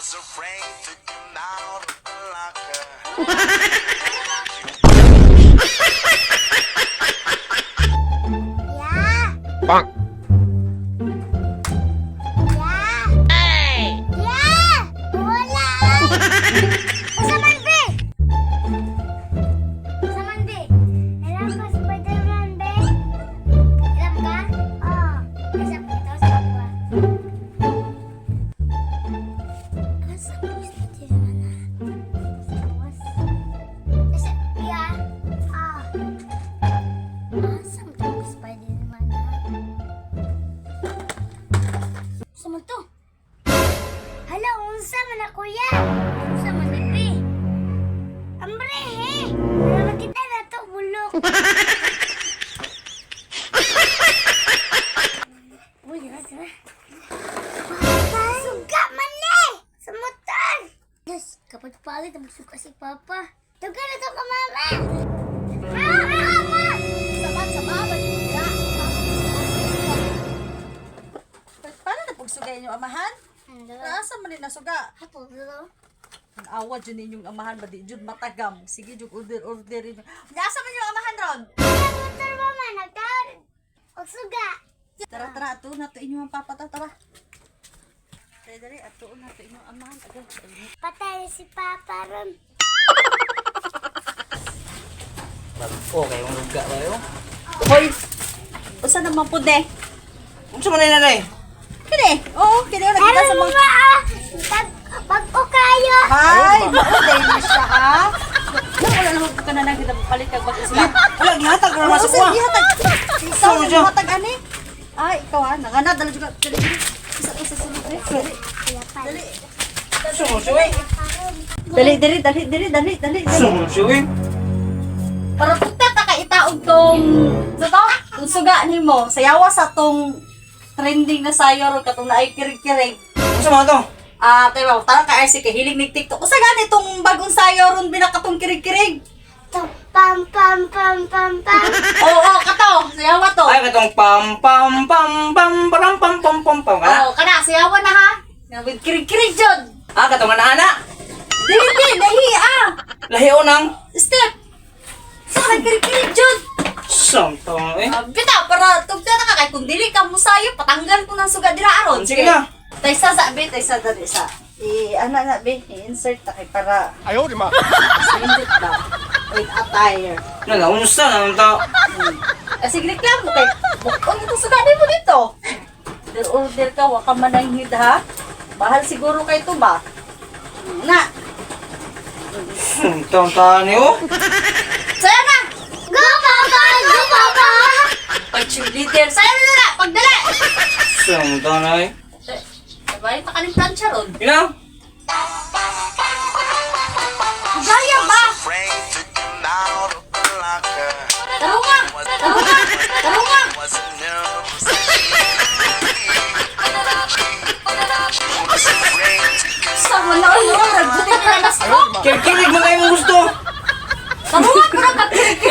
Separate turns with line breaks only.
Was afraid to come out of the locker.
Ya.
Bonk.
Ya. Ya. Wala. Unsa man be? Unsa man be? Alam ka Spider-Man be? Alam ka? Oo. Asa kita sa kapwa. Asa po Spider-Man na? Sa gawas. Asa ya. Ah. Asa mo to Spider-Man na? Unsa man to? Hala, unsa man na kuya? Unsa man na be? Ambre he! Wala makita na to, bulok. Uy, dira, dira. Suga man ni! Sa motor! Diyos, kapag palit, magsuka si Papa. Tuga na to ka, Mama! Mama!
Sabat sa baba dira. Paano na pagsugay inyong amahan? Asa man ni nasuga?
Hapo, dito.
Ang awa jud ninyong amahan ba di jud matagam. Sige jud order order inyo. Nya asa man inyong amahan ron?
Sa motor, Mama, nagtaon. Og suga.
Tara tara ato na to inyong papa ta tara. Dali dali ato na to inyong amahan. Agay.
Patay si Papa ron.
Okay, mong luga ba yo?
Hoy. Usa naman pud eh?
Unsa man nanay?
Kini. Oo, kini ora kita sa
Ano
mga
ba? Ah? Pag, pag-o kayo.
Ay, mauday mo siya ha. Wala naman po ka na nang kita palit kag bag-isla.
Wala gihatag ko naman sa kuha.
Gihatag. Ikaw
Saan siya?
gihatag ani. Ay, ikaw ha. Nangana dala juga. Dali dali. Isa isa sulod eh. Dali. Dali.
Unsa man siya eh?
Dali dali dali dali dali dali.
Unsa man siya eh?
Para punta ta ka itaog tong sa to, tong suga nimo. Sayawa sa tong trending na sayo ron katong naay kirig-kirig.
Unsa man to?
Ah, tayo tara ka RC kay hilig nig TikTok. Usa gani tong bagong sayo ron binakatong kirig-kirig.
To, pam, pam, pam, pam, pam.
Oo, kato. Sayawa to.
Ay katong pam pam pam pam param pam pam pam pam kana.
Oo, kana sayawa na ha. Na with kirig-kirig jud.
Ah, katong ana-ana.
Dili, di, lahi ah.
Lahi nang
Step. Sa kirig-kirig jud.
Samto eh.
Ah, bitaw para tugta na ka kay kung dili ka musayo patanggal ko ng suga dira aron.
Sige na.
Taysa sa be, taysa dali sa. I ana na be, i-insert ta kay para
哎呦我的妈！
sindot ba with attire.
Nala unsa na ta?
Ah, sige reklamo kay bukon ito suga nimo dito. Order order ka wa ka mananghid ha. Mahal siguro kay to ba? Na.
Samto ta ni oh.
Saya na.
Go, Papa! Go, Papa!
Pag cheerleader, saya na na, pagdali.
Samto na eh.
Sabay pa kaning plancha ron.
Ina?
Gaya ba?
Afraid to come out of the locker.
Tarunga! Tarunga! Tarunga!
Wasn't nervous. She was afraid to come
Sa mo na ulo, nagbuti na nas ko.
Kirig-kirig man kayo mong gusto.
Tarunga ko na pagkirig.